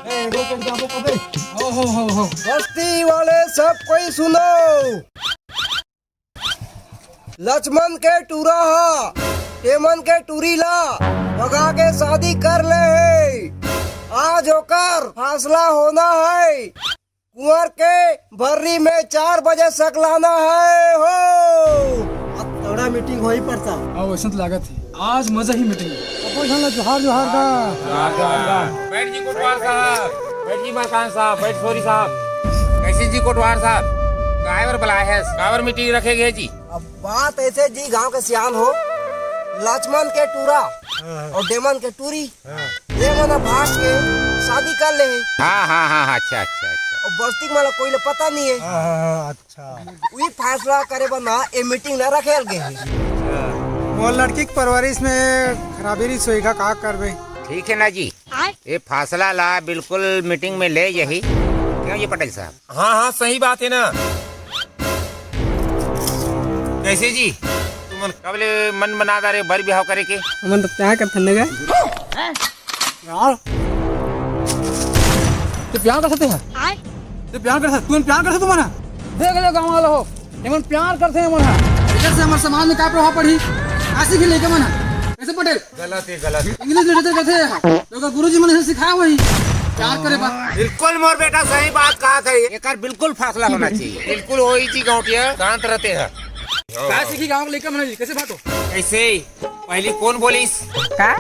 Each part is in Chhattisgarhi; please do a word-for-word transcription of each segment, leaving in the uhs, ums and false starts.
हो, हो, हो, हो। बस्ती वाले सब कोई सुनो, लक्ष्मण के टूरा हा, टेमन के टूरी ला भगा के शादी कर ले हे। आज ओकर फैसला होना है। कुंवर के भर्री में चार बजे सकलाना है हो। अब तगड़ा मीटिंग होही परता। हाँ, वैसन तो लागत है। आज मजा ही मीटिंग। सबो झन ला जोहार, जोहार गा। बैठ जी कोटवार साहब, बैठ जी मलकान साहब, बैठ सोरी साहब। कैसे जी कोटवार साहब, काहे बर बुलाए है, काबर मीटिंग रखे गए जी? अब बात ऐसे जी, गांव के सियान हो, लक्ष्मण के टूरा और डेमन के टूरी, ये मन भाग के शादी कर ले हे। हाँ, हाँ, हाँ, हाँ, अच्छा, अच्छा, अच्छा। और बस्ती के मला कोई ला पता नहीं है। हाँ, हाँ, हाँ, अच्छा। वही फैसला करे बर ना ये मीटिंग ना रखे गे हे। मोर लड़की के परवरिश में खराबी रहिस होही गा, का करबे? ठीक है ना जी, ये फैसला ला बिल्कुल मीटिंग में ले यही, क्यों जी पटेल साहब? हाँ, हाँ, सही बात है ना। कैसे जी, तुमन कब ले मन बना डारे बर बिहाव करे के? हमन तो प्यार करथन ना गा। यार, ते प्यार कर सकते हैं? ते प्यार कर सकते, तुमन प्यार कर सकते तुम्हारा? देख ले गाँव वाला हो, एमन प्यार करते हैं मन। एकर से हमारे समाज में का प्रभाव पड़ी? आशिक ही लेके मन है। कैसे पटेल? गलत है, गलत है। इंग्लिश लिटरेचर करते हैं। तो का गुरुजी मन से सिखाया वही प्यार करे बा। बिल्कुल मोर बेटा सही बात कहा था। एकर बिल्कुल फैसला होना चाहिए। बिल्कुल होई जी गौटिया, शांत रहते हैं। का सीखी गाँव के लइका मन जी, कैसे बात हो? ऐसे ही पहली कौन बोलिस? का?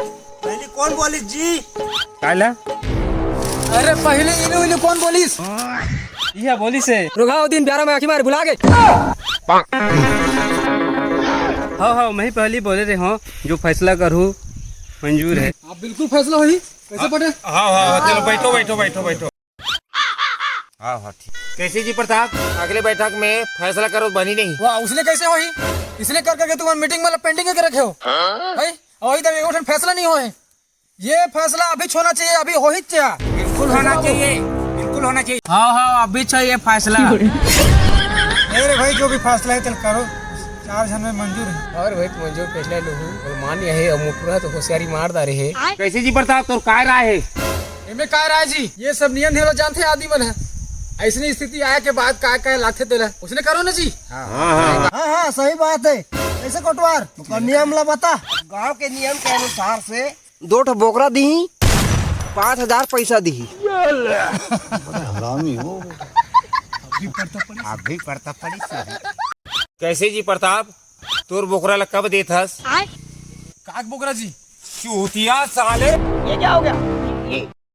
पहली कौन बोलिस जी? काला? अरे पहले इनु इनु कौन बोलिस? यह बोलिस है। रुघाउद्दीन प्यारा में आखी मार भुला गए। हाँ, हाँ, मैं ही पहली बोले रहे हूँ, जो फैसला करूँ मंजूर है। आप बिल्कुल फैसला होही, कैसे पटेल? हाँ, हाँ, चलो बैठो, बैठो, बैठो, बैठो। हाँ, हाँ, ठीक। कैसे जी प्रताप, अगले बैठक में फैसला करो बनी नहीं। वाह, उसने कैसे होही? इसने कर करके तुम मीटिंग में पेंडिंग करके रखे हो। भाई, अभी तक एक फैसला नहीं होए। ये फैसला अभी होना चाहिए, अभी हो ही चाहिए। बिल्कुल होना चाहिए, बिल्कुल होना चाहिए। हाँ, हाँ, अभी चाहिए फैसला। नहीं रे भाई, जो भी फैसला है चल करो, चार झन में मंजूर है। और भाई, मंजूर फैसला लो हूँ, और मान यही और मुठुरा तो होशियारी मार डारे है। कैसे जी प्रताप, तोर काय राय है? एमे काय राय जी, ये सब नियम ढेला जानते आदमी मन है। ऐसनी स्थिति आए के बाद काय काय लागथे तेला, उसने करो ना जी। हाँ, हाँ, हाँ, सही बात है। कैसे कोटवार, ओकर नियम ला बता। गांव के नियम के अनुसार से दो ठो बोकरा दीही, पाँच हजार पैसा दीही। बड़ा हरामी हो। अभी पड़ता पड़ी सही। कैसे जी प्रताप, तोर बोकरा ला कब देत हस? काक बोकरा जी? चूतिया साले। ये क्या हो गया?